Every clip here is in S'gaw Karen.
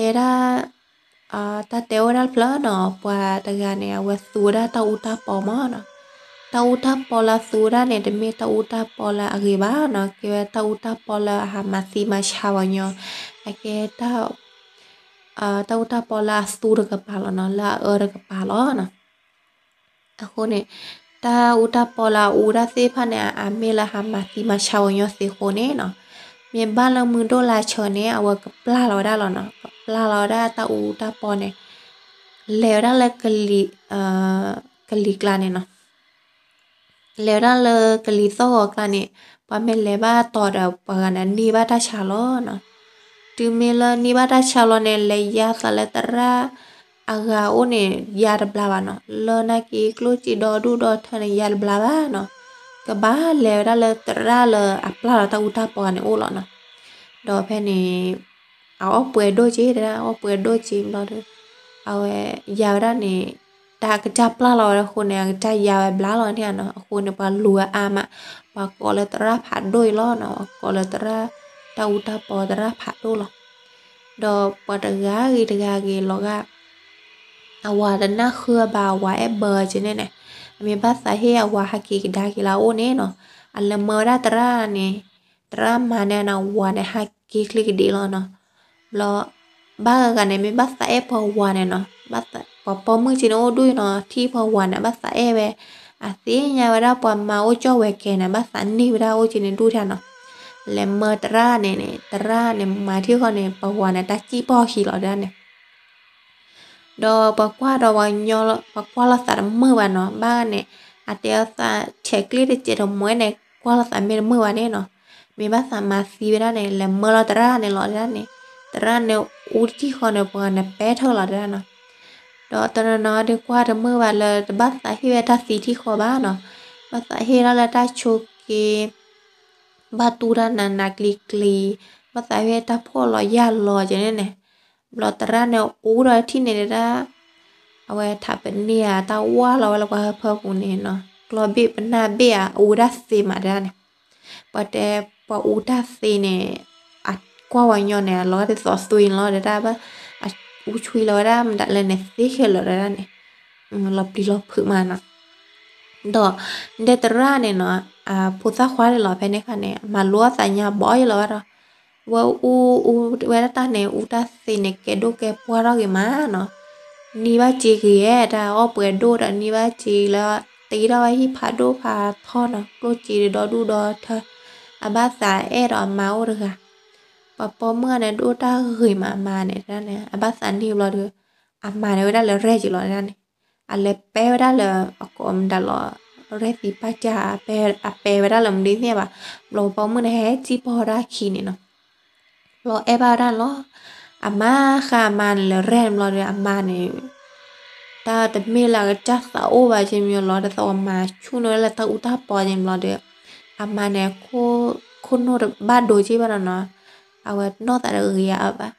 တဲဒၣ် တၢ်တဲအိၣ်ဝဲဒၣ်တဖျၢၣ်နီၤ, ပှၤတဂၤန့ၣ် အဝဲသူဝဲဒၣ်တၢ်အူတၢ်ပီမးနီၤ. တၢ်အူတၢ်ပီလၢအသူဝဲဒၣ်န့ၣ် တမ့ၢ်တၢ်အူတၢ်ပီလၢအဂ့ၤဘၣ်နီၤ, ကဲဝဲတၢ်အူတၢ်ပီလၢအဟးမၤသံမၤဆါပှၤကညီ, အကဲ တၢ်အူတၢ်ပီလၢအသူတကပၤလီၤနီၤ, လၢအအၢတကပၤလီၤနီၤ. အဃိန့ၣ် တၢ်အူတၢ်ပီလၢအအူဒၣ်သ့ၣ်တဖၣ်န့ၣ် အမ့ၢ်လၢဟးမၤသံမၤဆါပှၤကညီသ့အဃိန့ၣ်နီၤ, မ့ၢ်ဘၣ်လၢမုၢ်ဒိၣ်လါဆၢန့ၣ် အဝဲကပျၢ်လီၤဝဲဒၣ်လီၤနီၤ, ကပျၢ်လီၤဝဲဒၣ်တၢ်အူတၢ်ပီန့ၣ် လဲၤဝဲဒၣ်လၢ ကလံၤကျါန့ၣ်နီၤ. လဲၤဝဲဒၣ်လၢကလံၤသီၣ်ဂီၤကျါန့ၣ် ပှၤမ့ၢ်လဲၤဘၣ်တီၤဒီး ပှၤဂၤန့ၣ်န့ၢ်ဘၣ်တၢ်ဆါလီၤနီၤ. တုၤမ့ၢ်လၢန့ၢ်ဘၣ်တၢ်ဆါလီၤန့ၣ် လဲၤယါသးလၢသရၣ်အဂၤအအိၣ်န့ၣ် ယါတဘျါဘၣ်နီၤ, လၢနာ်က့ၤကျိၣ်စ့ဒီဒူၣ်ဒီထၢန့ၣ် ယါတဘျါဘၣ်နီၤ, ကဘၣ်လဲၤဝဲဒၣ်လၢသရၣ်လၢအပျၢ်လီၤတၢ်အူတၢ်ပီန့ၣ်အိၣ်လီၤနီၤ. ဒီးဖဲန့ၣ် အအီၣ်ပှဲၤဒိၣ်က့ၤတဒၣ် အီၣ်ပှဲၤဒိၣ်က့ၤဘျီဒီး အဝဲယါဝဲဒၣ်န့ၣ် တၢ်ကစၢ်ပျၢ်လီၤဝဲဒၣ်အဃိန့ၣ် အကစၢ်ယါဝဲဘျါလီၤန့ၣ်နီၤ, အဃိန့ၣ် ပှၤလူၤဝဲအါမး, ပှၤကိးလၢသရၣ်ဖးဒိၣ်အံၤလီၤနီၤ, ပှၤကိးလၢသရၣ် တၢ်အူတၢ်ပီသရၣ်ဖးဒိၣ်လီၤ. ဒီးပှၤတဂၤဂ့ၤတဂၤဂ့ၤလီၤဂာ် အဝၤတနၢ်ဃုဘၣ် အဝၤအဲၣ်ဘၢက့ၤန့ၣ်န့ၣ်, အမ့ၢ်ဘၣ်သးဟ့ၣ်အဝၤဟးက့ၤကဒါက့ၤလၢအအိၣ်န့ၣ်နီၤ, အလဲၤမၢဝဲဒၣ်သရၣ်န့ၣ်, သရၣ်မါန့ၣ်နီၤ ဝၤန့ၣ်ဟးက့ၤချ့ကဒံးလီၤနီၤ. ဘျီ ဘၣ်ဂၤဂၤန့ၣ် မ့ၢ်ဘၣ်သးအဲၣ်ပှၤဝၤန့ၣ်နီၤ, ပှၤပိာ်မုၣ်က့ၤန့ၣ်အိၣ်ဒူၣ်နီၤ, ထံၣ်ပှၤဝၤန့ၣ် ဘၣ်သးအဲၣ်ဝဲ, အသ့ၣ်ညါဝဲဒၣ်ပှၤမါအိၣ်ကၠီၣ်ဝဲၤကဲန့ၣ် ဘၣ်သးန့ၢ်ဝဲဒၣ်အိၣ်က့ၤန့ၣ်ဒူၣ်ဒၣ်နီၤ. လဲၤမၢသရၣ်န့ၣ်န့ၣ် သရၣ်န့ၣ်မၤထံၣ်ဃီန့ၣ် ပှၤဝၤန့ၣ် တၢ်စံၣ်ပီၢ်ခံလီၤဒၣ်န့ၣ် ဒီးပှၤကွၢ်ဒီးပှၤညီ ပှၤကွၢ်လိာ်သးတမုာ်ဘၣ်နီၤ, ဘၣ်ဂၤန့ၣ် အတဲအသးထဲးကျိၣ်တစဲးတမှဲန့ၣ် ကွၢ်လိာ်သးမ့ၢ်တမုာ်ဘၣ်န့ၣ်နီၤ, မ့ၢ်ဘၣ်သးမၤသံဝဲဒၣ်န့ၣ် လဲၤမၢလီၤသရၣ်န့ၣ်လီၤဒၣ်န့ၣ်, သရၣ်န့ၣ် အူတထံၣ်ဃီန့ၣ် ပှၤဂၤန့ၣ်ပဲထၢၣ်လီၤဒၣ်နီၤ. ဒီးတနီၤနီၤဒုးကွၢ်တမုာ်ဘၣ်လၢ တဘၣ်သးဟ့ၣ်ဝဲတၢ်သံထံၣ်ဃီဘၣ်နီၤ, ဘၣ်သးဟ့ၣ်ဒၣ်လၢတၢ်ဆိးက့ ဘၣ်တူၢ်တၢ်နးနးကျံၤကျံၤ, ဘၣ်သးဟ့ၣ်တၢ်ဖှီၣ်လီၤယာ်လီၤကဲန့ၣ်န့ၣ်, ဘျီသရၣ်န့ၣ်အူဒီးထံၣ်န့ၣ်ဒၣ်, အဝဲထးပနံၢ်ဧါ တၢ်ဝါလီၤဝဲလၢပှၤဟၢဖၢပူၤန့ၣ်နီၤ, ကျီဘ့ၣ်ပနၢ်ဘ့ၣ်ဧါ အူဝဲဒၣ်သ့မးဒၣ်န့ၣ်, ပှၤတဲပှၤအူတၢ်သ့န့ၣ်, အကွၢ်ဝဲညီန့ၣ် အလီၤဂာ်ဒ်သိးသွံန့ၣ်လီၤဒၣ်ဘၣ်, အအူဆွံလီၤဝဲဒၣ်မတၤလဲၣ်န့ၣ် သ့ခဲလၢာ်ဒၣ်န့ၣ်, လီၤပျံၤလီၤဖုးမးနီၤ. ဒီး ဒဲသရၣ်န့ၣ်နီၤ, ဖိသၣ်ခွါန့ၣ်လီၤဖဲန့ၣ်ခါန့ၣ် မၤလိအသးညါဘီအံၤလီၤဘၣ်ဒီး, ဝဲအူအူဝဲဒၣ်တၢ်န့ၣ် အူတၢ်သ့န့ၣ် ကဲဒိၣ်ကဲပှၢ်ထီၣ်ဂ့ၤမးနီၤ, န့ၢ်ဘၣ်စ့ဂ့ၤဧဲ တၢ်အီၣ်ပှဲၤဒိၣ်ဒီးန့ၢ်ဘၣ်စ့လၢ တ့ထီၣ်ဝဲဟံၣ်ဖးဒိၣ်ဖးထီနီၤ, ကျိၣ်စ့ဒီဒူၣ်ဒီထၢ, အဘၣ်သးအဲၣ်ဒီးအမါအိၣ်တဂၤ, ပှၤပိာ်မုၣ်န့ၣ် ဒိၣ်တၢ်ဂ့ၤမးအမါန့ၣ်ဒၣ်န့ၣ် အဘၣ်သးန့ၢ်ဘျီဒီး အမါန့ၣ်ဝဲဒၣ်လၢရဲၣ်က့ၤလီၤဒၣ်န့ၣ်, အလဲၤပဲဝဲဒၣ်လၢအကိးမတၤလီၤ, ရဲၣ်သံပာ်စၢ်, အပဲဝဲဒၣ်လၢမနုၤသ့ၣ်ညါဘၣ်, ဘျီပှၤပိာ်မုၣ်န့ၣ်ဟဲစံၣ်ပီၢ်ဝဲဒၣ်အခံန့ၣ်နီၤ, ဘျီအဲၣ်ဘၣ်ဝဲဒၣ်န့ၣ်လီၤ, အမါဃါအမါန့ၣ်လၢရဲၣ်န့ၣ်ဘျီဒီး အမါန့ၣ် တၢ်တမ့ၢ်လၢအကစၢ်သးအိၣ်ဘၣ်က့မီၤလီၤ, ဒ်သိးပှၤမၤဆူၣ်န့ၢ်ဝဲလၢတၢ်အူတၢ်ပီက့မီၤလီၤဒီး, အမါန့ၣ် ခိၣ်နူာ်တဘၣ်ဒိက့ဘၣ်နီၤနီၤ, အဝဲနီၢ်သးတဂ့ၤအါဘၣ်.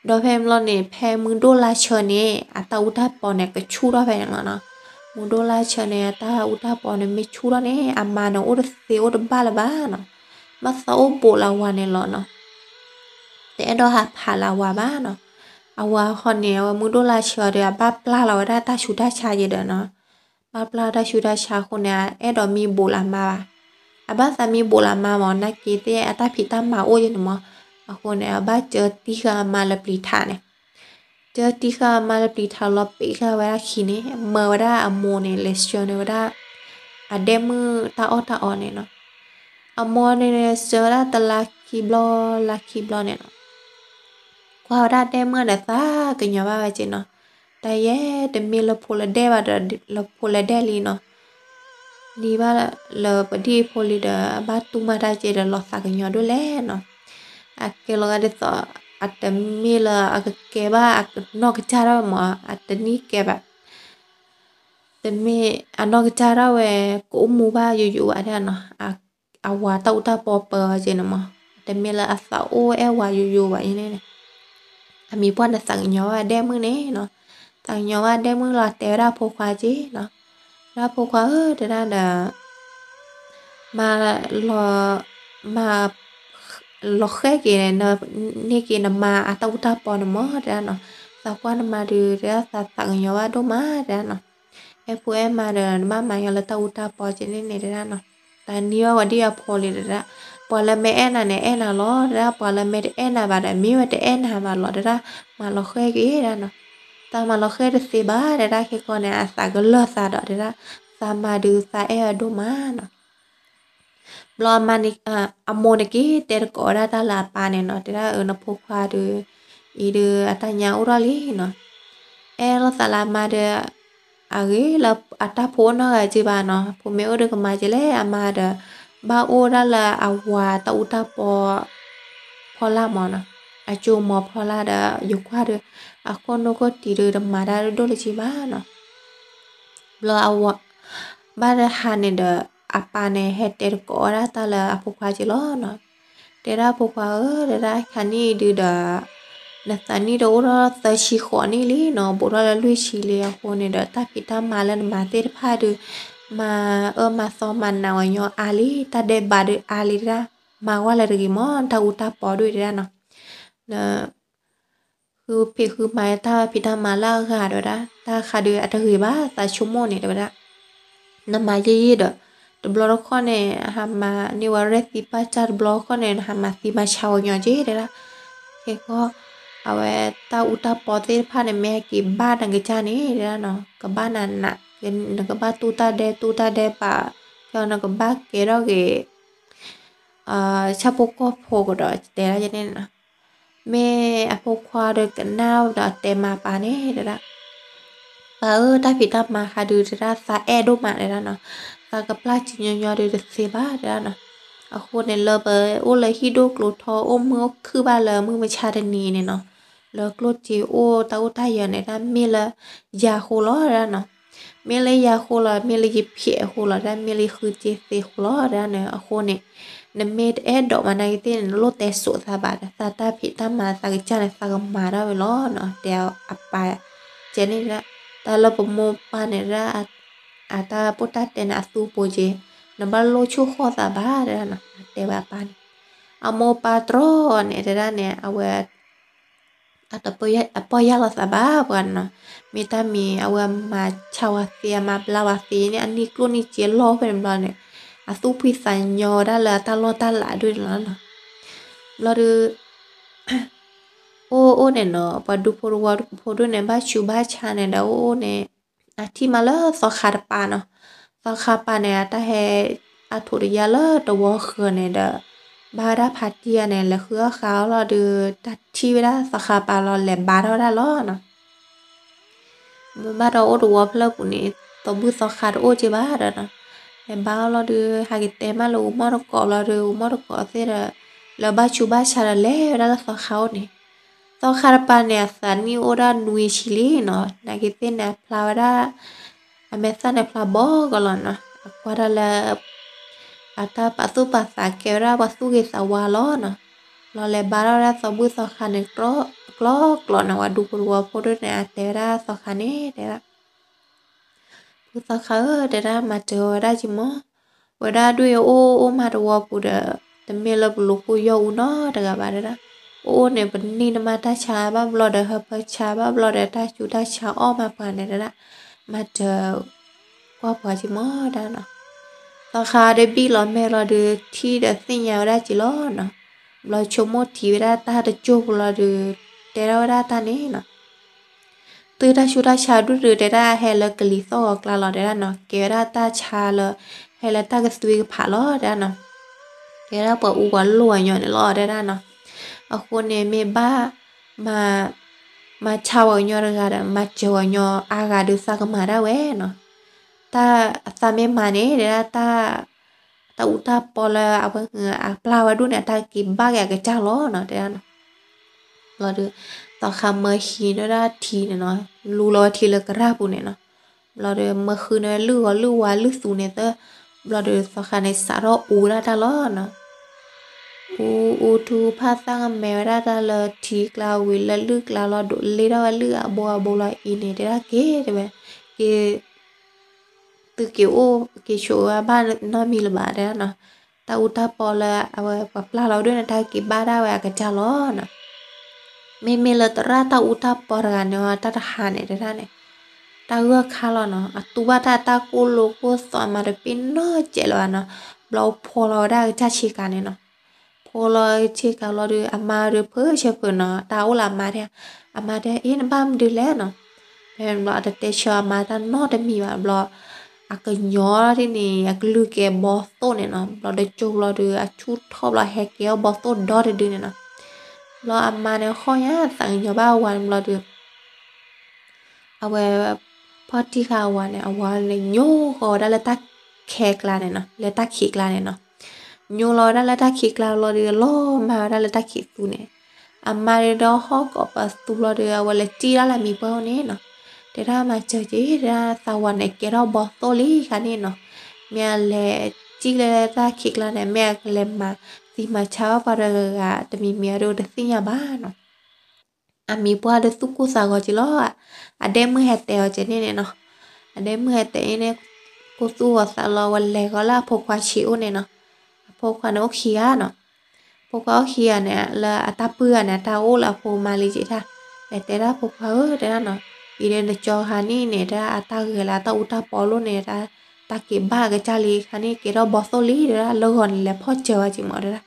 ဒီးဖဲန့ၣ်ဘျီန့ၣ် ဖဲမုၢ်ဒိၣ်လါဆၢန့ၣ် အတၢ်အူတၢ်ပီန့ၣ် ကဆူၣ်ထီၣ်ဖဲန့ၣ်လီၤနီၤ. မုၢ်ဒိၣ်လါဆၢန့ၣ် အတၢ်အူတၢ်ပီန့ၣ် မ့ၢ်ဆူၣ်ထီၣ်န့ၣ် အမါန့ၣ် အိၣ်တသ့အိၣ်တဘၣ်လၢၤဘၣ်နီၤ. ဘၣ်သးအိၣ်ဘူးလၢအဝၤန့ၣ်လီၤနီၤ. တအဲၣ်ဒိးဟးဖးလၢအဝၤဘၣ်နီၤ. အဝၤဃီန့ၣ် အဝဲမုၢ်ဒိၣ်လါဆၢဒီး အဘၣ်ပျၢ်လီၤဝဲဒၣ်တၢ်ဆူးတၢ်ဆါက့ဒီးနီၤ. ဘၣ်ပျၢ်တၢ်ဆူးတၢ်ဆါအဃိန့ၣ် အအဲၣ်ဒိးမံဘူးလၢအမါဘၣ်. အဘၣ်သးမံဘူးလၢအမါမး နာ်က့သ့ၣ်အတၢ်ဖံးတၢ်မၤအိၣ်က့န့ၣ်မး. အဃိန့ၣ် အဘၣ်စၢတံၢ်ဃာ်အမါလၢပျံၤထးန့ၣ် စၢတံၢ်ဃာ်အမါလၢပျံၤထးလီၤ ပ့ၤဃာ်ဝဲဒၣ်ခံန့ၣ် မၢဝဲဒၣ်အမိၢ်န့ၣ် လဲၤဆှၢန့ၢ်ဝဲဒၣ် အဒဲမုၣ်တၢ်အီၣ်တၢ်အီန့ၣ်နီၤ. အမိၢ်န့ၣ် စၢဝဲဒၣ်တလါခံဘျီ လါခံဘျီန့ၣ်နီၤ. ကွၢ်ဝဲဒၣ်ဒဲမုၣ်ဒီးသးကညီၤဘၣ်ဝဲက့နီၤ. တၢ်ယဲတမ့ၢ်လၢဖိလၢဒဲဘၣ်ဒီး လၢဖိလၢဒဲလံနီၤ. န့ၢ်ဘၣ်လၢပဒံၣ်ဖိလံဒီး ဘၣ်တူၢ်မၤတၢ်ကဲဒီး လီၤသးကညီၤဒိၣ်လဲၣ်နီၤ. အကဲလီၤဂာ်ဒ်သိး အတမ့ၢ်လၢအကကဲဘၣ် အနီၢ်ကစၢ်ဒၣ်ဝဲမး အတန့ၢ်ကဲဘၣ်. တမ့ၢ်အနီၢ်ကစၢ်ဒၣ်ဝဲ ကအိၣ်မူဘၣ်ယိယိဘၣ်ဒၣ်နီၤ. အဝၤတၢ်အူတၢ်ပီပၢဝဲက့န့ၣ်မး တမ့ၢ်လၢအသးအိၣ်အဲၣ်ဝၤယိယိဘၣ်န့ၣ်. အမံၤပှၢ်န့ၣ် သးကညီၤဝဲဒဲမုၣ်န့ၣ်နီၤ. သးကညီၤဝဲဒဲမုၣ်လီၤ တဲဝဲဒၣ်ဖိခွါက့နီၤ. ဒၣ်ဖိခွါဧၢ တဲဒၣ်ဒီး မၤလီၤ မၤ လီၤဃဲက့ၤန့ၣ် န့ၢ်က့ၤနမါအတၢ်အူတၢ်ပီန့ၣ်မး တဲဒၣ်နီၤ. သးကွၢ်နမါဒုး တဲဒၣ်သးသးကညီၤဘၣ်ဒိၣ်မး တဲဒၣ်နီၤ. အဲၣ်ဖိအဲၣ်မါဒီး နဘၣ်မၤညီလၢတၢ်အူတၢ်ပီကဲန့ၣ်န့ၣ် တဲဒၣ်နီၤ. သးနံၤဘၣ်ဝဲဒ်အဖိလံ တဲဒၣ်. ပှၤလၢမ့ၢ်အဲၣ်နၤန့ၣ် အဲၣ်နၤလီၤ တဲဒၣ်. ပှၤလၢမ့ၢ်တအဲၣ်နၤဘၣ်ဒီး မ့ၢ်ဝဲတအဲၣ်နၤဘၣ်လီၤ တဲဒၣ်. မၤလီၤဃဲက့ၤ တဲဒၣ်နီၤ. သးမၤလီၤဃဲတသ့ဘၣ် တဲဒၣ်. ခဲကီန့ၣ် အသးကလၢာ်သးဒီး တဲဒၣ်. သးမါဒုးသးအဲၣ်အီၤဒိၣ်မးနီၤ. ဘျီအမါန့ၣ် အမိၢ်န့ၣ်က့ၤတဲတကိးဝဲဒၣ်တၢ်လၢအပၢ်န့ၣ်နီၤ, တဲဒၣ်အၢ နဖိခွါဒီး အံၤဒီးအတၢ်ညါအိၣ်ထီၣ်လံနီၤ, အဲၣ်လိာ်သးလၢအမါဒီး အဂ့ၤလၢအတၢ်ဖိအိၣ်နီတဂၤက့ဘၣ်နီၤ, ဖိမ့ၢ်အိၣ်ဒီးကမၤက့လဲၣ်, အမါဒီး ဘၣ်အိၣ်ဒၣ်လၢအဝၤတၢ်အူတၢ်ပီ ဖီလာ်မးနီၤ, အကၠိမီၤဖီလာ်ဒီး ယကွၢ်ဒီး အခိၣ်နူာ်ခိၣ်တံၤဒီးတမၤတၢ်ဒိၣ်လၢၤက့ဘၣ်နီၤ. ဘျီအဝၤ ဘၣ်တဟါန့ၣ်ဒီး အပၢ်န့ၣ် ဟဲတဲတကိးဝဲဒၣ်တၢ်လၢအဖိခွါက့လီၤနီၤ. တဲဒၣ်ဖိခွါဧၢ, တဲဒၣ်ခါနံၣ်အံၤဒုးဒီး နသးနံၣ်ဒီးအိၣ်ထီၣ်သၢဆံဃိးနံၣ်လံနီၤ, ဘူးထီၣ်လၢလွံၢ်ဆံလံအဃိန့ၣ်ဒီး တၢ်ဖံးတၢ်မၤလၢနမၤသ့ၣ်တဖၣ်ဒုး မၤအၢမၤသီမၤနးဝဲညီအါလံ, တၢ်ဒဲးဘးဒုးအါလံတဲဒၣ်, မၤကွၢ်လၢတဂ့ၤမး တၢ်အူတၢ်ပီဒုးတဲဒၣ်နီၤ. န ဃုဖံးဃုမၤတၢ်ဖံးတၢ်မၤလၢအဂၤတဲဝဲဒၣ်, တၢ်ခါဒုးအတဂ့ၤဘၣ် သးဆိကမိၣ်န့ၣ်တဲဝဲဒၣ်, နမၤယံာ်ယံာ်ဒီး တဘျီတခီၣ်န့ၣ် ဟးမၤန့ၢ်ဝဲရဲၣ်သံပၢ်စၢ်တဘျီတခီၣ်န့ၣ် နဟးမၤသံမၤဆါဝဲညီက့တဲဒၣ်. ခဲကီၢ် အဝဲတၢ်အူတၢ်ပီသ့ၣ်တဖၣ်န့ၣ် မ့ၢ်ဟဲက့ၤဘၣ်နကစၢ်န့ၣ်တဲဒၣ်နီၤ, ကဘၣ်နၤနး, နကဘၣ်တူၢ်တၢ်ဒဲးတူၢ်တၢ်ဒဲးဘး, ခဲအံၤနကဘၣ်ကဲထီၣ်က့ၤ ဆၣ်ဖိကီၢ်ဖိကဒီးတဲဒၣ်န့ၣ်နီၤ. မ့ၢ်အဖိခွါဒီးကနၣ်ဒီးတဲမၤပၢ်န့ၣ်တဲဒၣ်, ပၢ်ဧၢ တၢ်ဖံးတၢ်မၤခါဒုးတဲဒၣ် သးအဲၣ်ဒိၣ်မးတဲဒၣ်နီၤ, သးကပျၢ်စံညီညီဒုးတသ့ဘၣ်တဲဒၣ်နီၤ. အဃိန့ၣ် လၢပအိၣ်လၢဟံၣ်ဒိၣ်ကျိၤထီအိၣ်မုာ်အိၣ်ခုၣ်ဘၣ်လၢမုၢ်မဆါတနံၤန့ၣ်နီၤ, လၢကျိၣ်စ့အိၣ်တၢ်အိၣ်တၢ်ယၢၤန့ၣ် တၢ်မ့ၢ်လၢယၤအဃိလီၤတဲဒၣ်နီၤ. မ့ၢ်လၢယၤအဃိလီၤ မ့ၢ်လၢယဖံးအဃိလီၤ တၢ်မ့ၢ်လၢယဃုစ့သ့အဃိလီၤတဲဒၣ်န့ၣ်. အဃိန့ၣ် နမ့ၢ်တအဲၣ်ဒိးမၤနာ်က့သ့ၣ်န့ၣ် နလိၣ်တဲစိာ်သးဘၣ်ဒီး သးတၢ်ဖံးတၢ်မၤသးကစၢ်န့ၣ် သးကမၤဒၣ်ဝဲလီၤနီၤ တဲအပၢ်ကဲန့ၣ်တဲဒၣ်. တၢ်လၢပမိၢ်ပၢ်န့ၣ်ဒၣ် အတၢ်ပိၢ်တၢ်တဲန့ၣ်အသူပှိၤက့ၤ, နဘၣ်လိၣ်ဆိၣ်ဃီၣ်သးဘၣ်တဲဒၣ်နီၤ တဲဝဲအပၢ်န့ၣ်. အမိၢ်ပၢ်တြီန့ၣ်တဲဒၣ်န့ၣ် အဝဲ အတပီၢ်ယၢ်လီၤသးဘၣ်ပှၤနီၤ, မ့ၢ်တၢ်မံၤအဝဲမၤဆါဝဲသ့ အမၤဘျါဝဲသ့န့ၣ် အနံၣ်ကျိၣ်နံၣ်စ့လီၤဖဲန့ၣ်ဘျီန့ၣ် အသူၣ်ဖှံသးညီဝဲဒၣ်လၢအတၢ်လီၢ်တၢ်လၤဒ်န့ၣ်လီၤနီၤ. ဘျီဒီး အိၣ်အိၣ်န့ၣ်နီၤ ပှၤဒူဖိတဝီဖိဒိၣ်န့ၣ် ဘၣ်ဆူးဘၣ်ဆါန့ၣ်ဒီး အိၣ်အိၣ်န့ၣ် အထံၣ်မးလၢသီခါတပၤနီၤ. သီခါပၤန့ၣ် အတၢ်ဟဲအထိးတယါလၢတဝီဃၢၤန့ၣ်ဒီး ဘၣ်ဝဲဒၣ်ဖးတံၢ်ဧါန့ၣ် လဲၤဃုအီၣ်ဃာ်အီၣ်လီၤဒီး တၢ်ထံၣ်ဝဲဒၣ်သီခါပၤလီၤ လဲၤဘါထီၣ်ဝဲဒၣ်လီၤနီၤ. မ့ၢ်ဘၣ်ဒီးအိၣ်တဝီဖျၢၣ်ပူၤန့ၣ် သီဘူၣ်သီခါတအိၣ်က့ဘၣ်ဒီးနီၤ. လဲၤဘါအီၣ်လီၤဒီး ဟဲက့ၤတဲမးလၢအူမီၢ်တကိးလီၤဒီး အူမီၢ်တကိးသ့ၣ်ဒီး လၢဘၣ်ဆူးဘၣ်ဆါဒီးလဲၤဝဲဒၣ်လၢသီခါအိၣ်န့ၣ်. သီခါတပၤန့ၣ် အသးနံၣ်အိၣ်ဒၣ်နွံဆံလံနီၤ. နာ်က့သ့ၣ်န့ၣ် အဖျါဝဲဒၣ် အမဲာ်သၣ်န့ၣ်ဖျါဘီကလီၤနီၤ. အကွၢ်ဒၣ်လၢ အတၢ်ပာ်သူၣ်ပာ်သးကဲဝဲဒၣ်ပှၤသူၣ်ဂ့ၤသးဝါလီၤနီၤ. ဘျီလဲၤဘါထီၣ်ဝဲဒၣ်သီဘူၣ်သီခါန့ၣ် ကျီကျီန့ၣ် ဝဲဒူဖိတဝီဖိဒိၣ်န့ၣ် အတဲဝဲဒၣ်သီခါန့ၣ် တဲဒၣ် ဖုသီခါဧၢ တဲဒၣ် မၤစၢၤဝဲဒၣ်က့မး. ဝဲဒၣ်ဒွဲၣ်အအိၣ်အိၣ်မးတဝီပူၤဒီး တမ့ၢ်လၢပလူၤဃိယီၢ်အူနီတဂၤဘၣ်တဲဒၣ်. အိၣ်အိၣ်န့ၣ် ပန့ၢ်နမါတၢ်ဆါဘၣ်ဘျီဒီး ဟၢဖၢဆါဘၣ်ဘျီဒီး တၢ်ဆူးတၢ်ဆါအီၣ်မးပှၤန့ၣ်တဲဒၣ်. မၤစၢၤကွၢ်ပှၤက့မးတဲဒၣ်နီၤ. သီခါဒီးဘံၣ်လီၤမဲာ်လီၤဒီး ထံၣ်ဒီးသ့ၣ်ညါဝဲဒၣ်က့လီၤနီၤ. ဘျီဆိကမိၣ်ထံးဝဲဒၣ်တၢ်တစိၢ်ဖိလီၤဒီး တဲထီၣ်ဝဲဒၣ်တၢ်န့ၣ်နီၤ. သုတၢ်ဆူးတၢ်ဆါဒူၣ်ဒုးတဲဒၣ် ဟဲလၢကလံၤသီၣ်ဂီၤကျါလီၤတဲဒၣ်နီၤ. ကဲဝဲဒၣ်တၢ်ဆါလၢ ဟဲလၢတၢ်ကသွံကဖးလီၤတဲဒၣ်နီၤ. ကဲဝဲဒၣ်ပှၤအူပှၤလိၢ်အညီန့ၣ်လီၤတဲဒၣ်နီၤ. အဃိန့ၣ်မ့ၢ်ဘၣ် မၤ မၤဆါဝဲကညီတဂၤဒီး မၤစၢၤဝဲကညီအါဂၤဒုးသးကမၤဒၣ်ဝဲနီၤ. တၢ်သးမ့ၢ်မၤန့ၣ်တဲဒၣ် တၢ်အူတၢ်ပီလၢအဝဲအပျၢ်ဝဲဒိၣ်န့ၣ် အတၢ်က့ၤဘၣ်က့ၤအကစၢ်လီၤနီၤတဲဒၣ်နီၤ. ဘျီဒီး သီခါမၢဟံးန့ၢ်ဝဲဒၣ်ထံန့ၣ်နီၤ, လူလီၤဝဲထံလၢကရၢ်ပူၤန့ၣ်နီၤ. ဘျီဒီးမၢဃုန့ၢ်ဝဲလုၢ်ဂီၤလုၢ်ဝါလုၢ်သူန့ၣ်သၢ, ဘျီဒီးသီခါန့ၣ်စးထီၣ်အူဝဲဒၣ်တၢ်လီၤနီၤ. အူအူထူဖၣ်သၣ်ကမဲဝဲဒၣ်တၢ်လၢထံကျါဝံၤလၢလုၢ်ကျါလီၤ ဒိးလ့ထီၣ်ဝဲလုၢ်အဘိအဘိလီၤအံၤန့ၣ် တဲဒၣ်က့ၤတဲဝဲ, က့ၤ သုက့ၤအိၣ်က့ၤဆိးဝဲဘၣ်နီတမံၤလၢၤဘၣ်တဲဒၣ်နီၤ. တၢ်အူတၢ်ပီလၢအဝဲပှၤပျၢ်လီၤဒၣ်န့ၣ် တၢ်က့ၤဘၣ်ဒၣ်ဝဲအကစၢ်လီၤနီၤ. မ့မ့ၢ်လၢသရၣ်တၢ်အူတၢ်ပီတဂၤန့ၣ် တၢ်တဟါန့ၣ်တဲဒၣ်န့ၣ် တၢ်ဂၢၢ်ခါလီၤနီၤ. အတူၢ်ဘၣ်တၢ်တၢ်ကိၢ်လိာ်ကိၢ်သီး အမါတပ့ၤနီၣ်စဲးလၢၤဘၣ်နီၤ. ဘျီအိၣ်ဖှီၣ်လီၤဝဲဒၣ်အကစၢ်ဆ့ကၤန့ၣ်နီၤ. ဖှီၣ်လီၤဆ့ကၤလီၤဒီး အမါဒီးဖုဆၢဖုနီၤ တၢ်အိၣ်လၢအမါတဲ, အမါတဲ အ့ နဘၣ်မနုၤလဲၣ်နီၤ. ဖဲန့ၣ်ဘျီ အတတဲဆၢအမါတၢ်နီတမံၤဘၣ်ဘျီ အကညီဒ်န့ၣ် အကလုၢ်ကဲဘီသိၣ်န့ၣ်နီၤ. ဘျီဒီးကၠိလီၤဒီး အဆူၣ်ထီၣ်ဘျီ ဟဲကဲထီၣ်ဘီသိၣ်ဒီတဒုန့ၣ်နီၤ. ဘျီအမါန့ၣ်ဟီၣ်ညါသးကညီၤဘၣ်အဝၤန့ၣ်ဘျီဒီး အဝဲ ဖီၣ်တံၢ်ဃာ်အဝၤန့ၣ် အဝၤန့ၣ် ညိဃီၤဝဲဒၣ်လၢတၢ်ခဲကျါန့ၣ်နီၤ, လၢတၢ်ခံးကျါန့ၣ်နီၤ. ညိလီၤဝဲဒၣ်လၢတၢ်ခံးကျါလီၤဒီး လီၤမၢ်ဝဲဒၣ်လၢတၢ်ခံးသူန့ၣ်, အမါဒီးဟီၣ်ကိးပသူလီၤဒီး အဝဲလဲၤစံၣ်ဒၣ်လၢအမံၤပှၢ်အိၣ်န့ၣ်နီၤ. တဲဒၣ်မၤစၢၤက့ၤ တဲဒၣ်သးဝၤန့ၣ် ကဲထီၣ်ဘီသိၣ်လံခါန့ၣ်နီၤ. မ့ၢ်အလဲၤစံၣ်လၢတၢ်ခံးကျါန့ၣ် မ့ၢ်အကလဲၤမၤသံမၤဆါဘၣ်ပှၤတဂၤဂၤတမံၤမံၤဒီး တသ့ၣ်ညါဘၣ်နီၤ. အမံၤပှၢ်ဒီးသူၣ်ကိၢ်သးဂီၤက့ၤလီၤ. အဒဲမုၢ်ဟဲတဲအီၤကဲန့ၣ်န့ၣ်နီၤ. အဒဲမုၢ်ဟဲတဲအံၤန့ၣ် ကိၢ်သူၣ်ဂီၤသးလီၤ ဝဲလဲၤဃီၤလၢအဖိခွါဆံးအိၣ်န့ၣ်နီၤ. အဖိခွါန့ၣ်အိၣ်ခံဂၤနီၤ. အဖိခွါအိၣ်ခံဂၤန့ၣ် လၢအတၢ်ပုၢ်ဂၤန့ၣ် အတၢ်အိၣ်လၢအဖိမါလံက့ၤတၢ်, လဲၤတဲဒၣ်ဖိခွါဧၢ တဲဒၣ်နီၤ, အံၤဒီးနကၠီခါန့ၣ်န့ၣ် တဲဒၣ်အတၢ်ဂဲၤလၢအတၢ်အူတၢ်ပီလိၣ်န့ၣ် တၢ်က့ၤဘၣ်ကစၢ်လံခါန့ၣ် ကဲထီၣ်ဘီသိၣ်လံ တဲဒၣ် လၢဂီၤန့ၣ် လဲၤဖီၣ်စၢၤဝဲက့ၤမး တဲဒၣ်.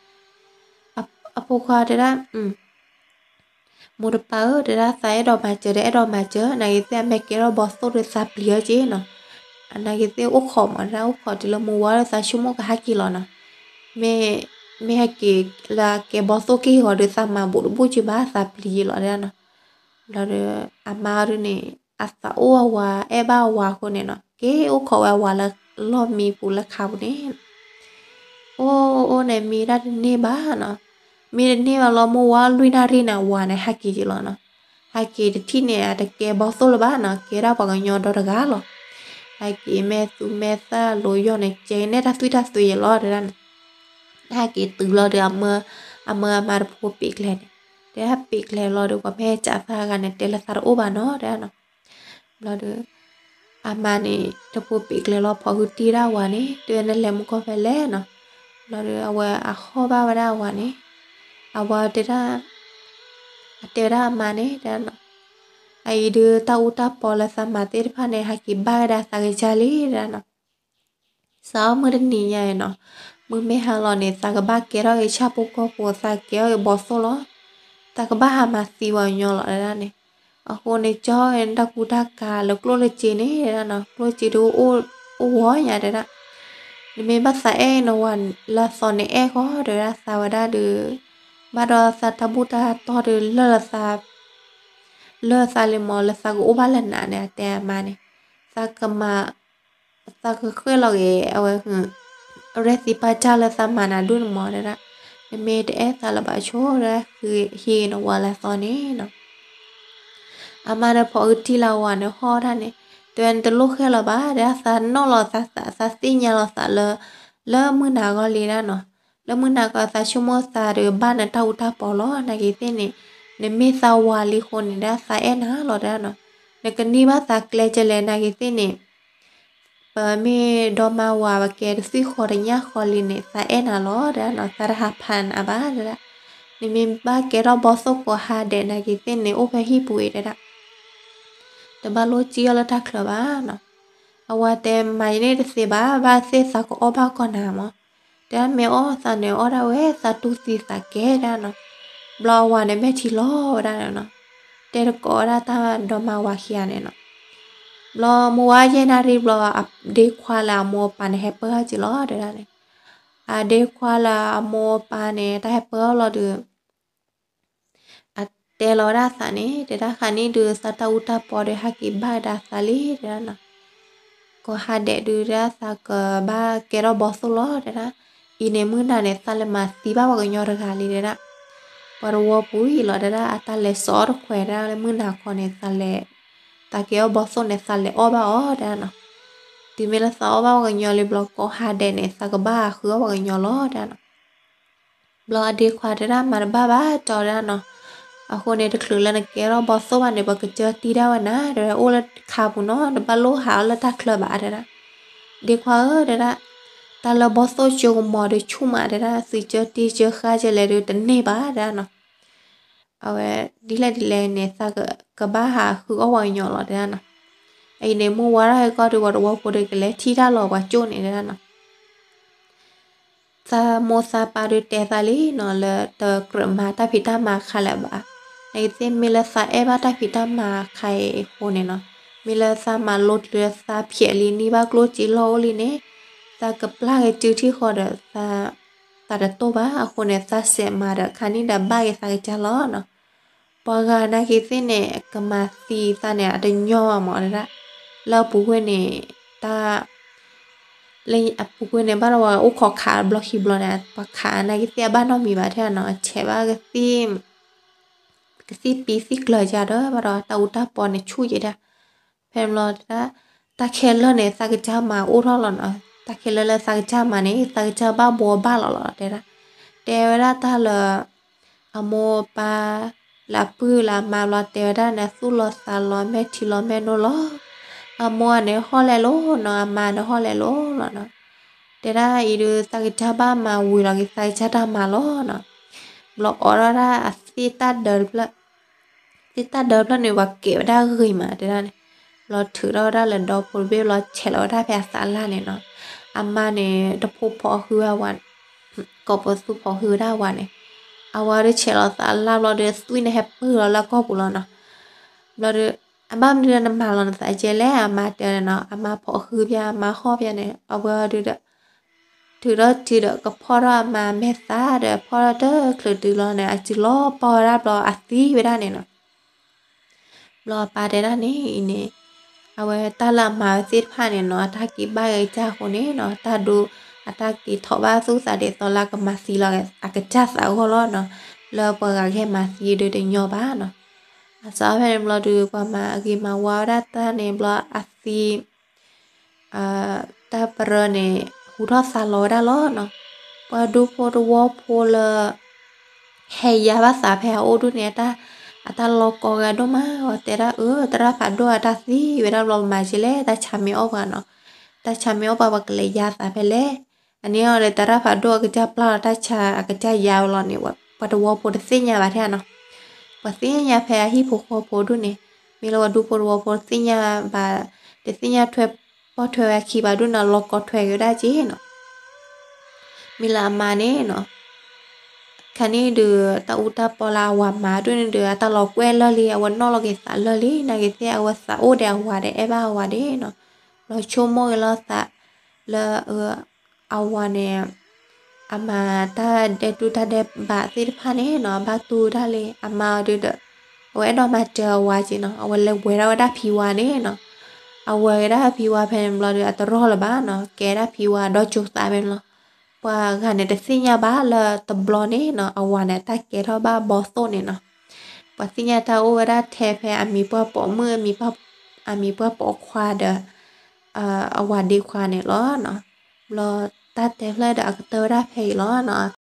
အဖိခွါတဲဒၣ် မိၢ်တပၢ်ဧၢ တဲဒၣ် သးအဲၣ်ဒိးမၤစၢၤဒီးအဲၣ်ဒိးမၤစၢၤ, နာ်က့ၤသ့ၣ်အမ့ၢ်ကဲထီၣ်ဘီသိၣ်ဒီး သးပျံၤအီၤက့ၤနီၤ. နာ်က့ၤသ့ၣ်အိၣ်ခိးမး တဲဒၣ် အိၣ်ခိးတုၤလၢမုၢ်ဝါဒီး သးဆိကမိၣ်ကဟဲက့ၤလီၤနီၤ. မ့ၢ် မ့ၢ်ဟဲက့ၤလၢအကဲဘီသိၣ်က့ၢ်ဂီၤဒီး သးမၤဘူးတဘူးက့ၤဘၣ် သးပျံၤလီၤ တဲဒၣ်နီၤ. ဘျီဒီး အမါဒုန့ၣ် အသးအိၣ်အဝၤ အဲၣ်ဘၣ်အဝၤအဃိန့ၣ်နီၤ က့ၤအိၣ်ခိးဝဲအဝၤလၢလီၢ်မံပူၤလၢခါပူၤန့ၣ် အိၣ်အိၣ်န့ၣ် မံဒၣ်တန့ၢ်ဘၣ်နီၤ. မံတန့ၢ်ဘၣ်လီၤ မုၢ်ဝါလွံၢ်နၣ်ရံၣ်န့ၣ် အဝၤန့ၣ် ဟဲက့ၤက့ၤလီၤနီၤ. ဟဲက့ၤတထံၣ်န့ၣ် အတကဲဘီသိၣ်လၢၤဘၣ်နီၤ ကဲဒၣ်ပှၤကညီဒီတဂၤလီၤ. ဟဲက့ၤမဲာ်သူမဲာ်သၣ်လိၤယီၢ်န့ၣ် ကဲနဲၣ်တၢ်သွံၣ်တၢ်သွဲယဲလီၤ တဲဒၣ်န့ၣ်. ဟဲက့ၤတုၤလီၤဒီး အမၢအမါတဖိပံးကျဲန့ၣ် တဲဒၣ်ပံးကျဲလီၤဒီး ပှၤမ့ၢ်ဟဲကးသးဂၤန့ၣ် တဲလၢသးတအိၣ်ဘၣ်နီၤ တဲဒၣ်နီၤ. ဘျီဒီး အမါန့ၣ် တဖိပံးကျဲလီၤ ဖိးဟုတံၢ်ဒၣ်အဝၤန့ၣ် တဲဝဲနလဲၤမူကီၢ်ဖဲလဲၣ်နီၤ. ဘျီဒီး အဝဲအဟီၣ်ဘၣ်ဝဲဒၣ်အဝၤန့ၣ် အဝၤတဲဒၣ် အတဲဝဲဒၣ်အမါန့ၣ် တဲဒၣ်နီၤ အအံၤဒုးတၢ်အူတၢ်ပီလၢသးမၤသ့ၣ်တဖၣ်န့ၣ် ဟဲက့ၤဘၣ်ဝဲဒၣ်သးကစၢ်လံ တဲဒၣ်နီၤ. စးအီၣ်မုၢ်တနံၤညါအံၤနီၤ မုၢ်မ့ၢ်ဟါလီၤန့ၣ် သးကဘၣ်ကဲထီၣ်က့ၤဆၣ်ဖိကီၢ်ဖိ သးကဲထီၣ်က့ၤဘီသိၣ်လီၤ. သးကဘၣ်ဟးမၤသံပှၤကညီလီၤ တဲဒၣ်န့ၣ်. အဃိန့ၣ် ကၠီန့ၣ်တၢ်ကူတၢ်ကၤလၢကျိၣ်လၢစ့န့ၣ် တဲဒၣ်နီၤ ကျိၣ်စ့ဒုးအိၣ်ဝီညါ တဲဒၣ်. နမ့ၢ်ဘၣ်သးအဲၣ်နဝၤလၢအသီန့ၣ် အဲၣ်ဃီ တဲဝဲဒၣ် သးဝဲဒၣ်ဒီး ဘၣ်ဒီးသးတၢ်ဘူၣ်တၢ်တီၢ်ဒီး လၢာ်လၢသး လၢာ်သးလံမး လၢသးကအိၣ်ဘၣ်လၢနၤန့ၣ် အတဲအမါန့ၣ် သးကမၤ သးကဃဲၣ်လီၤက့ၤ အဝဲ ရဲၣ်သံပာ်တၢ်လၢသးမၤနၤဒိၣ်န့ၣ်မး တဲဒၣ်. နမ့ၢ်တအဲၣ်သးလၢၤဘၣ်ဆိ တဲဒၣ် ဟံးနဝၤလၢအသီန့ၣ်နီၤ. အမါဒီးဖိးဟုတံၢ်လၢအဝၤန့ၣ်ဟီၣ်ဒၣ်န့ၣ် တဲဝဲနတလိၣ်ဃဲၣ်လီၤဘၣ် တဲဒၣ် သးနီၣ်လီၤသးသး သးသ့ၣ်ညါလီၤသးလၢ လၢမုၢ်နၤဂီၢ်လံဒၣ်နီၤ. လၢမုၢ်နၤဂီၢ်သးဆိကမိၣ်သးဒီးဘၣ်နတၢ်အူတၢ်ပီလီၤ နာ်က့ၤသ့ၣ်န့ၣ် နမ့ၢ်သးဝၤလံအဃိန့ၣ် တဲဒၣ် သးအဲၣ်နၤလီၤ တဲဒၣ်နီၤ. နကန့ၢ်ဘၣ်သးကျဲကလဲၣ် နာ်က့ၤသ့ၣ်န့ၣ် ပမ့ၢ်ဒီမါဝၤ ပကဲတသွံၣ်ဃီတညၣ်ဃီလံန့ၣ် သးအဲၣ်နၤလီၤ တဲဒၣ်နီၤ သးတဟးဖးနၤဘၣ် တဲဒၣ်. နမ့ၢ်ဘၣ်ကဲထီၣ်ဘီသိၣ်ကိးဟါဒဲး နာ်က့ၤသ့ၣ်န့ၣ် အိၣ်ဖဲဟံၣ်ပူၤအံၤ တဲဒၣ်. တဘၣ်လိၣ်စံၣ်အီၤလၢတၢ်ချၢဘၣ်နီၤ. အဝၤတဲမၤယန့ၣ်တသ့ဘၣ် ဘၣ်သ့ၣ်သးကအီၣ်ဘၣ်ကီၢ်နၤမး တဲဒၣ် မ့ၢ်အီၣ်သးန့ၣ်အီၣ်ဒၣ်ဝဲ သးတူၢ်သံသးကဲ တဲဒၣ်နီၤ. ဘျီအဝၤန့ၣ်မဲာ်ထံလီၤဝဲဒၣ်န့ၣ်နီၤ. တဲတကိးဝဲဒၣ်တၢ်ဒီမါဝၤခံဂၤန့ၣ်နီၤ. ဘျီမုၢ်ဝါယဲၢ်နၣ်ရံၣ်ဘျီ အဒ့ခွါလၢအမိၢ်အပၢ်န့ၣ် ဟဲပၢၢ်ထီၣ်က့ၤလီၤ တဲဒၣ်န့ၣ်. အဒ့ခွါလၢအမိၢ်အပၢ်န့ၣ် တၢ်ဟဲပၢၢ်ထီၣ်လီၤဒီး အတဲလီၤဝဲဒၣ်သးန့ၣ် တဲဒၣ် ခါန့ၣ်ဒုး သးတၢ်အူတၢ်ပီဒီး ဟဲက့ၤဘၣ်ကဒါသးလံ တဲဒၣ်နီၤ. ကိးဟါဒဲးဒုး တဲဒၣ် သးကဘၣ်ကဲထီၣ်ဘီသိၣ်လီၤ တဲဒၣ်. အံၤန့ၣ်မုၢ်နၤန့ၣ် သးလဲၤမၤသံဘၣ်ပှၤကညီတဂၤလံ တဲဒၣ်. ပှၤတဝီပူၤအံၤလီၤ တဲဒၣ် အတၢ်လဲၤစိာ်အီၣ်တခွဲး တဲဒၣ် လၢမုၢ်နၤခီန့ၣ် သးလဲၤ သးကဲထီၣ်ဘီသိၣ်န့ၣ် သးလဲၤအီၣ်ဘၣ်အီၤ တဲဒၣ်နီၤ. တုၤမ့ၢ်လၢသးအီၣ်ဘၣ်ပှၤကညီလံဘျီ ကိးဟါဒဲးန့ၣ် သးကဘၣ်ဃုအီၣ်ပှၤကညီလီၤ တဲဒၣ်နီၤ. ဘျီအဒ့ခွါတဲဒၣ် မၤတဘၣ်ဘၣ် တဲဒၣ်နီၤ. အဃိန့ၣ် တချုးလၢနကဲထီၣ်ဘီသိၣ်ဘၣ်န့ၣ် ပကစၢၢ်တံၢ်ဒၣ်ဝဲနၤ တဲဝဲ အိၣ်လၢခါပူၤနီၤ တဘၣ်လိၣ်ဟးအီၣ်လၢတၢ်ချၢဘၣ် တဲဒၣ်. ဒ့ခွါဧၢ တဲဒၣ်, တၢ်လၢဘီၣ်သိၣ်ကၠိကမီၤဒီးဆူၣ်မးတဲဒၣ်, သုကၠိတ့ကၠိဃါကလဲၤဒီးတန့ၢ်ဘၣ်တဲဒၣ်နီၤ. အဝဲဒ်လဲၣ်ဒ်လဲၣ်န့ၣ် သးကဘၣ်ဟးဃုအီၣ်ပှၤကညီလီၤတဲဒၣ်နီၤ. အံၤန့ၣ် မုၢ်ဝါထီၣ်ဟဲကီၢ်ဒီး ပှၤတဝီဖိဒီးကလဲၤထံၣ်တၢ်လီၤပှၤကၠိန့ၣ်တဲဒၣ်နီၤ. သးမိၢ်သးပၢ်ဒီးတဲသးလံနီၤ လၢတကြၢးမၤတၢ်ဖံးတၢ်မၤခါလၢၤဘၣ်. နာ်က့သ့ၣ်မ့ၢ်လၢသးအဲၣ်ဘၣ်တၢ်ဖံးတၢ်မၤခါအံၤအဃိန့ၣ်နီၤ, မ့ၢ်လၢသးမၤလိတုၤလၢသးဖျဲးလံ နံၣ်ဘၣ်ကျိၣ်စ့လီၢ်အိၣ်လံန့ၣ်, သးကပျၢ်က့ၤစုထံၣ်ဃီဒီး သးတတိၢ်ဘၣ်အဃိန့ၣ် သးစဲးမၤဒီးခါနံၣ်ဒီးဘၣ်က့ၤသးကစၢ်လီၤနီၤ. ပှၤဂၤနာ်က့သ့ၣ်န့ၣ် ကမၤသံသးန့ၣ် အတညီဘၣ်မးတဲဒၣ်, လၢအပူၤကွံာ်န့ၣ် တၢ် လၢအပူၤကွံာ်န့ၣ် ဘၣ်ဒီးပှၤအိၣ်ခိးခးဘျီခံဘျီန့ၣ် ပှၤခးနာ်က့သ့ၣ်အဘၣ်နီတမံၤဘၣ်ထဲနီၤ, ဆဲးဘၣ်ကသံၣ် ကသံၣ်ပံသံၣ်ကျၢၤယါဒီး ဘၣ်ဒီးတၢ်အူတၢ်ပီန့ၣ်ဆူၣ်ယဲဒၣ်. ဖဲန့ၣ်ဘျီတဲဒၣ် တၢ်ခဲလၢာ်န့ၣ် သးကစၢ်မၤအိၣ်ထီၣ်လီၤနီၤ, တၢ်ခဲလၢာ်လၢသးကစၢ်မၤန့ၣ် သးကစၢ်ဘၣ်ဘှီဘၣ်လီၤလီၤတဲဒၣ်. တဲဝဲဒၣ်တၢ်လၢ အမိၢ်အပၢ် လၢအပုၢ်လၢအမါဘျီတဲဝဲဒၣ်န့ၣ် သူၣ်လီၤသးလီၤ မဲာ်ထံလီၤမဲာ်နိလီၤ. အမိၢ်န့ၣ်ဟီၣ်လဲၤလိၤနီၤ, အမါန့ၣ်ဟီၣ်လဲၤလိၤလီၤနီၤ. တဲဒၣ်အံၤဒုး သးကစၢ်ဘၣ်မၤဝံၤလီၤက့ၤ သးကစၢ်တၢ်မၤလီၤနီၤ. ဘျီအိးထီၣ်ဒၣ်အသ့ၣ်တၢ်ဒၢတဖျၢၣ် သ့ၣ်တၢ်ဒၢတဖျၢၣ်န့ၣ် ပှၤကဲးဝဲဒၣ်ဂ့ၤမးတဲဒၣ်န့ၣ်, ဘျီထုးထီၣ်ဝဲဒၣ်လၢဒီဖိတဘ့ၣ်ဘျီ ဆဲးလီၤဝဲဒၣ်ဖဲအသးလၢ်န့ၣ်နီၤ. အမါန့ၣ် တဖိဖီၣ်ဟုဝဲဝၤ ကိးပသူဖီၣ်ဟုဝဲဒၣ်အဝၤန့ၣ်, အဝၤဒုးဆဲးလီၤသးလၢ်ဘျီဒီး သွံၣ်န့ၣ်ဟဲပၢၢ်လီၤလၢအကီၢ်ပူၤလီၤနီၤ. ဘျီဒီး အဘၣ်မနုၤလၢနမၤလီၤနသးကဲလဲၣ်, အမါတဲန့ၣ်နီၤ, အမါဖီၣ်ဟုပၠး အမါဟီၣ်ပၠးန့ၣ် အဝဲဒုးဒီး ထုးထီၣ်ထုးဒီးကဖီၣ်ထီၣ်အမါမဲာ်သၣ်ဒီး ဖီၣ်ထီၣ်တချုးတုၤလီၤန့ၣ် အစုလီၤပီၢ်ဝဲဒၣ်ဘျီအသံဝဲဒၣ်န့ၣ်နီၤ. ဘျီအပၢ်တဲဒၣ်န့ၣ်အံၤန့ၣ် အဝဲတၢ်လၢအမၤဝဲသ့ၣ်တဖၣ်န့ၣ်နီၤ အတၢ်က့ၤဘၣ်ဂ့ၤကစၢ်အဃိန့ၣ်နီၤ တၢ်ဒိ အတၢ်က့ၤထီၣ်ဘၣ်သူၣ်သးဒ်သိးလၢကမၤသံလီၤအကစၢ်သးအဂီၢ်လီၤနီၤ. လၢပှၤဂၤကဟဲမၤသံဒုးတညီဘၣ်နီၤ. အစးဖဲန့ၣ်ဘျီဒုး ပှၤမၤဂ့ၤမၤဝါဝဲဒၣ်တၢ်န့ၣ်ဘျီအသံ တၢ်ပရၢန့ၣ် ဟူထီၣ်သါလီၤဝဲဒၣ်လီၤနီၤ. ပှၤဒူဖိတဝီဖိလၢ ဟဲယါဘၣ်သးဖဲအအိၣ်ဒူၣ်န့ၣ် အတၢ်လီၤကီက့ၤဒိၣ်မး ဝဲတဲဒၣ်အၢ သရၣ်ဖးဒိၣ်အတၢ်သံဝဲဒၣ်ဘျီ ပမၤက့လဲၣ် တၢ်ဆါမ့ၢ်အီၣ်ပှၤနီၤ. တၢ်ဆါမ့ၢ်အီၣ်ပှၤ ပှၤကလဲၤယါသးဖဲလဲၣ်. အန့ၣ်အီၤဒီး သရၣ်ဖးဒိၣ်အကစၢ်ပျၢ်လီၤတၢ်ဆါ အကစၢ်ယါဝဲလီၤန့ၣ် ပှၤတဝီဖိတသ့ၣ်ညါဘၣ်ထဲနီၤ. ပှၤသ့ၣ်ညါဖဲအဟံၣ်ဖိဃီဖိဒူၣ်န့ၣ် မ့ၢ်လၢပှၤဒူဖိတဝီဖိတသ့ၣ်ညါဘၣ် တသ့ၣ်ညါထွဲ ပီၢ်ထွဲဝဲအခံဘၣ်ဒူၣ်န့ၣ် လီၤကီထွဲက့ၤဝဲဒၣ်က့နီၤ. မ့ၢ်လၢအမါန့ၣ်နီၤ ခါန့ၣ်ဒုး တၢ်အူတၢ်ပီလၢအဝၤမၤဒူၣ်န့ၣ်ဒီး အတၢ်လီၤကွဲလၢာ်လံ အဝဲနီၣ်လီၤက့ၤသးလၢာ်လံ နာ်က့သ့ၣ် အဝဲသးအိၣ်ဒီးအဝၤဒီး အဲၣ်ဘၣ်အဝၤဒၣ်နီၤ. လီၤဆိကမိၣ်က့ၤလီၤသး လၢ အဝၤန့ၣ် အမၤတၢ်ဒဲးတူၢ်တၢ်ဒဲးဘးသ့ၣ်တဖၣ်န့ၣ်နီၤ ဘၣ်တူၢ်ဝဲဒၣ်လံ အမါအီၤဒုးဒီး အဝဲအဲၣ်ဒိးမၤစၢၤအဝၤက့နီၤ အဝဲလဲၤဝဲဒၣ်ဝဲဒၣ်ဖံဝါန့ၣ်နီၤ. အဝဲဝဲဒၣ်ဖံဝါဖဲန့ၣ်ဘျီဒီး အတရၢ်လၢၤဘၣ်နီၤ ကဲဒၣ်ဖံဝါဒီးကၠိသးဖဲန့ၣ်လီၤ. ပှၤဂၤန့ၣ်တသ့ၣ်ညါဘၣ်လၢတဘျီန့ၣ်နီၤ အဝၤန့ၣ် တၢ်ကဲထီၣ်ဘၣ်ဘီသိၣ်န့ၣ်နီၤ. ပှၤသ့ၣ်ညါတၢ်အိၣ်ဝဲဒၣ်ထဲဖဲအမံၤပှၢ်ပိာ်မုၣ် အမံၤပှၢ်ပိာ်ခွါဒီး အဝၤဒ့ခွါန့ၣ်လီၤနီၤ. ဘျီတၢ်တဲဖျၢၣ်ဒီးအကတၢၢ်ဝဲဒၣ်ဖဲအံၤလီၤနီၤ.